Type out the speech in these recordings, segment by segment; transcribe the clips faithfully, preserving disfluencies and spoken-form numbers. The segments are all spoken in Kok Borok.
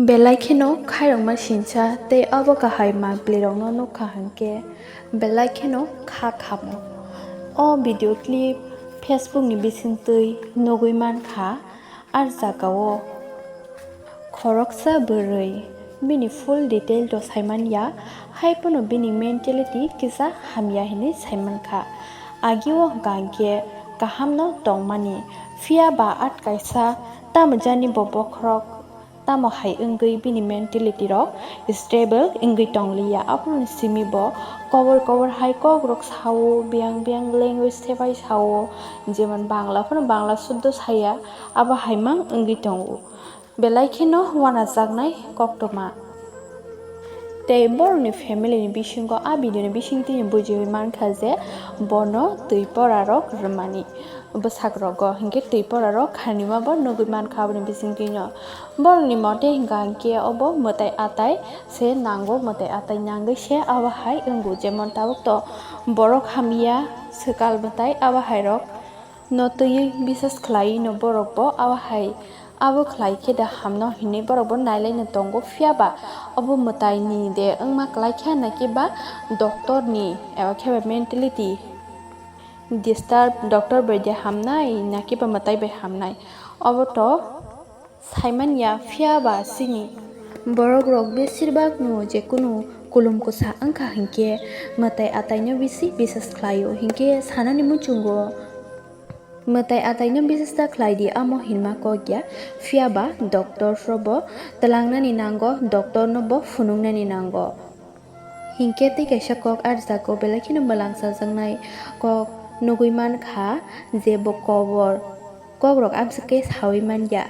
Belai kheno khairokma sinsa tei obo kahai maglirokno nukha hinkhe belai kheno kha khamo. O video clip Facebook ni bisingtwi nugwi mankha, ar jagao khoroksa bwrwi bini full detail to saimanya, hai phano bini mentality kisa hamya hinwi saimankha. Agio hwnkha hinkhe kahamno tongmani, phiya ba at kaisa tamo jani bo bokhorok tamo hai wngwi bini mentality rok stable wngwi tongliya. Aphuru simi bo kobor kobor hai kok rok sao, biyang biyang language tepai sao, jemon Bangla phano Bangla suddo saya, abo hai mang wngwi tongo. Belai kheno wanajaknai koktwma. Tei borokni family ni bisingo, a video ni bisingtwi bujiwi mankha je bono twi pora rok rwmani bwsak rogo, hinkhe twi pora rok khanima bo nugwi mankha aboni bisingtwino. Borokni mote hinkha hinkhe obo mwtai atai se nango, mwtai atai nangwi se abo hai wngo, jemon tabuk to borok hamya swkal mwtai abo hai rok no twiwi bisas khlai no borok bo abo hai, abo khlai khe da hamno hinwi borok bo nailaino tongo, phiya ba obo mwtai ni de wngma kwlai kha na khe ba doctor ni eba khe ba mentality disturb, doctor bai de hamnai na khe ba mwtai bai hamnai, obo to saimanya. Phiya ba chini borok rok besir bak no je kunu kulum kwsa wngkha hinkhe mwtai atai no bisi bisas khlaio, hinkhe sanani muchungo mwtai atai no bisas ta khlai di, amo hinma kok ya. Phiya ba doctor rok bo twlangnani nango, doctor no bo phunuknani nango. Hinkhe tei kaisa kok ar jago belai kheno mwlang chajaknai kok nugwi mankha je bo kobor, kokrok amswk khe saui manya.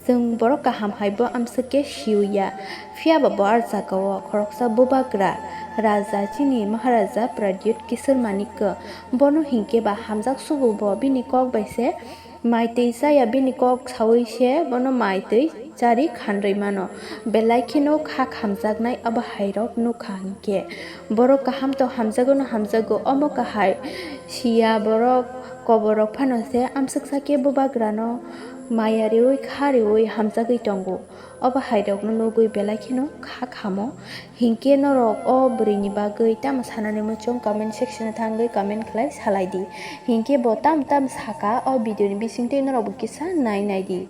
Chwng borok kaham hai bo amswk khe siui ya. Phiya ba bo ar jagao khoroksa bubagra raja chini Maharaja Pradyut Kishore Manikya, bono hinkhe ba hamjak sugo bo bini kok bai se. Mai twi chaya bini kok saui se bono mai twi chari khanrwi mano. Belai kheno kha khamjaknai abo hai rok nukha hinkhe. Borok kaham to hamjago no hamjago, omo kahai siya borok kobor rok phano se amswksa khe bubagra no maya riui kha riui hamjagwi tongo. Obo hai rok no nugwi belai kheno kha khamo. Hinkhe norok o bwrwi ni bagwi tamo sanani muchung comment section o thangwi comment khlai salai di. Hinkhe bo tam tam saka o video ni bisingtwi norok bo kisa nai nai di.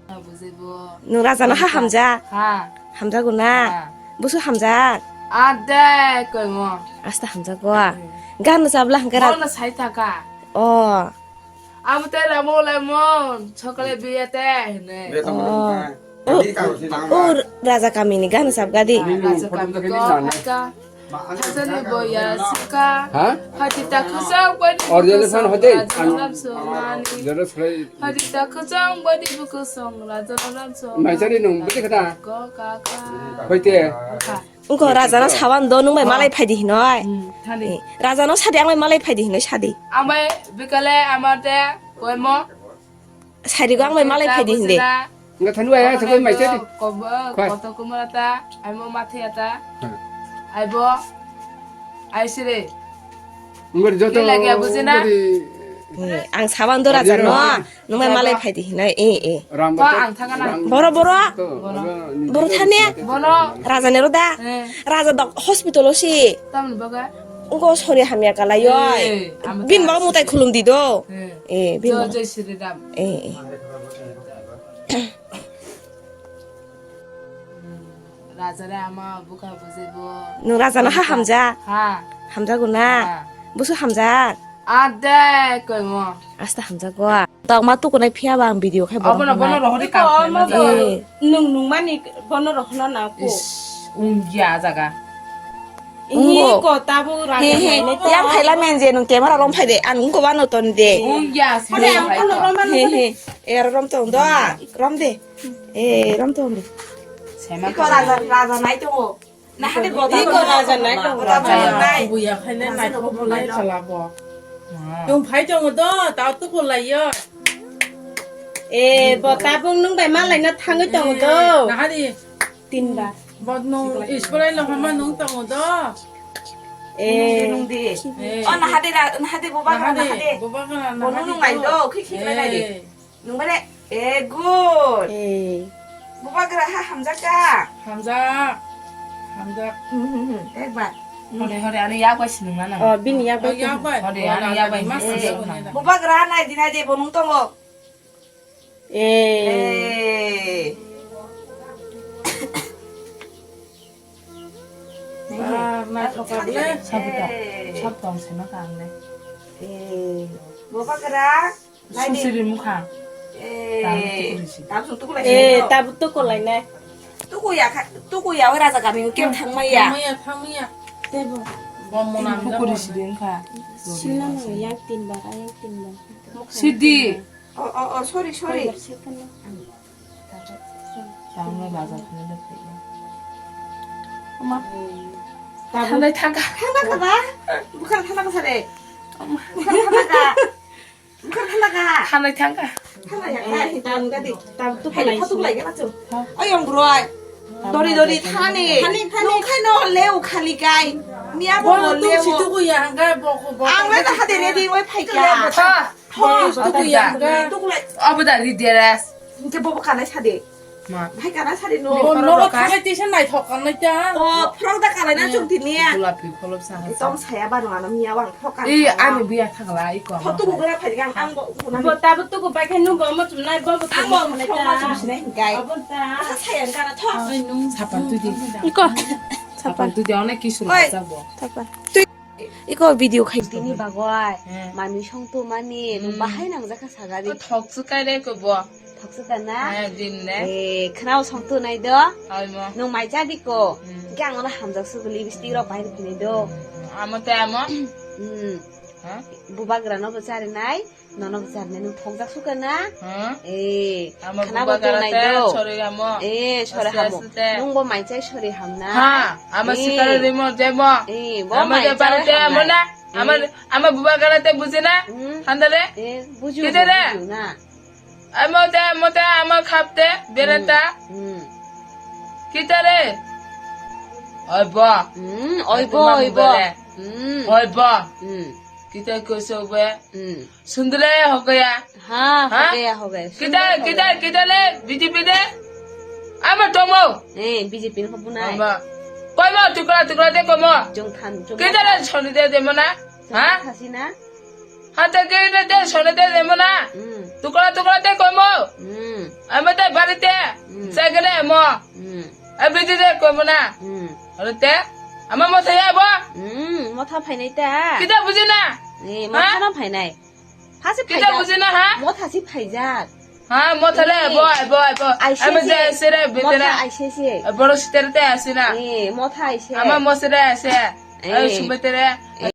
Nwng raja no ha hamjak? Ha. Hamjago na? Ha. Busu hamjak? Ade koimo. Asta hamjago. Hmm. Gan no chabla hwnkhe ra- Bono sai taka. O. Amo te lamo lamo chokole biya te hene. Oh. Oh, raja kamini gan sab gadi. Raja kami ko haka. Thasani boya sika. Ha? Hati ta khusang pani. Original fan hote. Raja lam somani. Hati ta khusang pani buku song raja lam somani. Mai chari nung bete kata. Ko kaka. Hoite. Kaka. Wngkha raja no saban do nwng bai malai phaidi hinoi. Hmm, thani. Eh, raja no sadi ang bai malai phaidi hinoi sadi. Ang bai bikale amate koimo. Sadi go ang bai malai phaidi hinde. Nga thanu aya thangoi mai sadi. Kobo, koto kumara ta, aimo mathi ata. Hmm. Aibo, aisire. Ngori joto. Ki lagi abu sina? Eh, ang saban do raja no. Nwng bai malai phaidi hinoi, eh, eh. Ram Ba ang thangana. Boro, boro. Boro thani. Bono. Raja ni roda. Eh. Raja dok hospital o si. Tamni baga. Ungo sori hamya kalai oi. Eh, amo Bin ta baga mutai khulum di do. Eh. Eh, bin Joy baga. Joy Sri Ram. Eh, eh. Raja re ama buka bujai bo. Nwng raja no ha hamja? Ha. Hamjago na? Ha. Busu hamjak? Ade koimo. Asta hamjago. Tokma tukunai phiya ba ang video khai borok Abono bono rohori. Eh. Nung nung mani bono rohno na ko. Is, ungya jaga. Ungo. Ko tabu ra. He he. Yang phaila men je nung camera rom phai de. An ungo bano ton de. Ungya. He he. Ero rom ton do. Rom de. Eh, rom ton de. Iko raja, raja nai tongo. Nahade bota iko raja nai tongo. Raja nai. Buya khaine nai ko bulai khala bo. Tung phai tongo do, tao tuku laiyo. Eh, bota bung nung bai malai na thangwi tongo do. Nahadi. Tinba. Bot nung iskolai lo hama nung tongo do. Eh. Nung di. Eh. Oh, nahade ra, nahade boba kala nahade. Boba kala nahade. Bono nung ai do, khik khik lai nai di. Nung bare, eh, good. Eh. Bubagra ha hamjak ka? Hamjak. Hamjak. Hmm, hmm, hmm. Ekbar. Hore, hore, ani yak bai sinung na nang. Oh, bini yak bai. Oh, yak bai. Hore, ani yak bai. Mas Eh, sinung na. Bubagra nai di, nai di, bo nung tongo. Eh. Eh. Ah, naithok kha le. Sabuta. Eh. Sab tong se ma kang le. Eh. Bubagra. Nai di. Susiri mukha. Eh. Tabuk tuku risi. Tabuk tuku lai Eh, sini. Tabuk tuku lai nai. Tuku ya kha, tuku ya, oi raja kami kem thangma ya. Thangma ya, thangma ya. Tebo. Bom mona Tuku risi din kha. Sila no yang tin bar, yang tin bar. Sidi. Oh, oh, oh, sorry, sorry. Tangno bazar khana da phaiya. Ama. Thanai thangka. Thangka ba? Bukhara thangka sare. Bukhara thangka. Bukhara thangka. Thanai thangka. Thanai ya, kai, tang dadi. Tam tu Hai, phalai photo si. Lai gana chu. Oi, ong broi. Dori, dori, thani. Thani, thani. Nung khai no leu khali kai. Miya bo Bo lo tu leu. Situ ku ya, hangka bo ko bo. Ang le da hade ready, oi, phai ka. Tha. Thok, Thok, tuku thok, yang thok. Ga. Tuku lai. Abo da ri deras. Hingke bobo kanai sade. Ma. Hai kanai sade no. Bo nogo thangbai tisa naithok kanai ta. O, frok da kanai na chuk dini ya. Gulapi kolop sa. Tom saya ba no ano miya wang frok kan. Eh, ano biya thangla iko. Thok tuku gula phai gang ang bo. Bo tabo tuku bai khe nung bo mo chum nai bo bo. Ang bo frok ma chum sinai hingkai. Abo ta. Sa saya kana thok. Sapan tu di. Iko. Sapan tu di onek kisu Oi. Sa bo. Sapan. Iko video khai tini bagwai. Hmm. Manwi song to mani, nung Hmm. Bahai nang jaka sagari. O thok su kai le ko bo. Thok su kana? Eh, din le. Eh, khnao song to nai do. Ai mo. Nung mai cha di ko. Hmm. Hingke ang ono hamjak su lipstick rok bahai phini do. Amo te amo. Hmm. Ha? Bubagra no bo chari nai. Nono bwcharni nung thokjak sukha na? Hmm? Eh, Ama khana bo bubagra tongnai te do. Sori hamo. Eh, sori Aste hamo. Aste te. Nung bo mai chai sori ham na? Ha, ama Eh. Sikara rimo jemo. Eh, bo Ama mai je chai baro te ham amo nai. Na? Ama, Eh. Ama bubagra te buji na? Hmm. Handale? Eh, buju Kidere? Buju na. Amo te, amo te, ama khap te, bereta. Hmm. Hmm. Kitare? Oi bo. Hmm, oi Oi bo, oi bo. Bere. Hmm. Oi bo. Hmm. Kita koso be. Hmm. Sundule hogaya. Ha, Ha? Hogaya, hogaya. Kita, Sundule kita, hogaya. Kita le B J P de. Ama tomo. Eh, B J P no bunai. Ama. Koimo tukra tukra de koimo. Jong than, jong Kita le than. Soni de de mana. Jong Ha? Thasi na. Hata kita de soni de de mana. Hmm. Tukra tukra de koimo. Hmm. Ama de bari de. Hmm. Sagale mo. Hmm. A B J P de koimo na. Hmm. Aro te. Ama mo thaya bo. Hmm, mo tha phainai ta. Kita buji na. Eh, mo Ha? Tha na phainai. Phasi Kita phaijak. Buji na ha? Motha si phaijak. Ha, motha le, Ni. Ebo, ebo, ebo. Aise Amo se. Je sere, Motha betera. Aise se. Boro sitere te asina. Eh, motha aise. Ama mosere ase. Eh. Ai, sumetere. Eh.